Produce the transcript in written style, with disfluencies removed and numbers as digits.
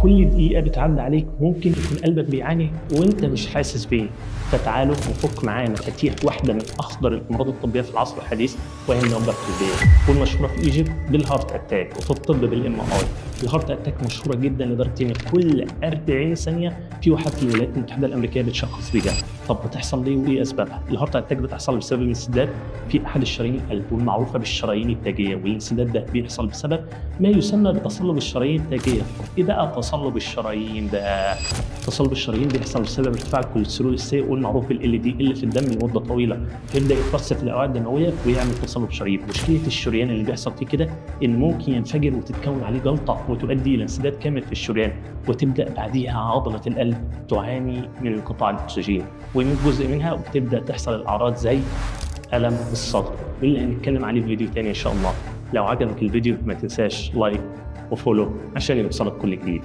كل دقيقة بتعدي عليك ممكن يكون قلبك بيعاني وانت مش حاسس بيه. فتعالوا نفك معايا مفاتيح واحدة من أخطر الأمراض الطبية في العصر الحديث، وهي النوبة القلبية، والمشهورة في Egypt بال heart attack وفي الطب بال MI. ال heart attack مشهورة جدا لدرجة ان كل 40 ثانية في واحد في الولايات المتحدة الأمريكية بتشخص بيها. طب بتحصل ليه وايه اسبابها؟ ال heart attack بتحصل بسبب انسداد في احد الشرايين القلب والمعروفة بالشرايين التاجيه، والانسداد ده بيحصل بسبب ما يسمى بتصلب الشرايين التاجيه. طب ايه بقى تصلب الشرايين ده؟ تصلب الشرايين بيحصل بسبب ارتفاع الكوليسترول السيء والمعروف بال LDL في الدم لمدة طويله، فيبدا يترسب في الاوعية الدموية ويعمل تصلب شرايين. مشكلة الشريان اللي بيحصل فيه كده ان ممكن ينفجر وتتكون عليه جلطة وتؤدي الى انسداد كامل في الشريان، وتبدا بعديها عضلة القلب تعاني من انقطاع الاكسجين ويموت جزء منها، وتبدا تحصل الاعراض زي الم الصدر، واللي هنتكلم عليه في فيديو تاني ان شاء الله. لو عجبك الفيديو ما تنساش like و follow عشان يوصلك كل جديد.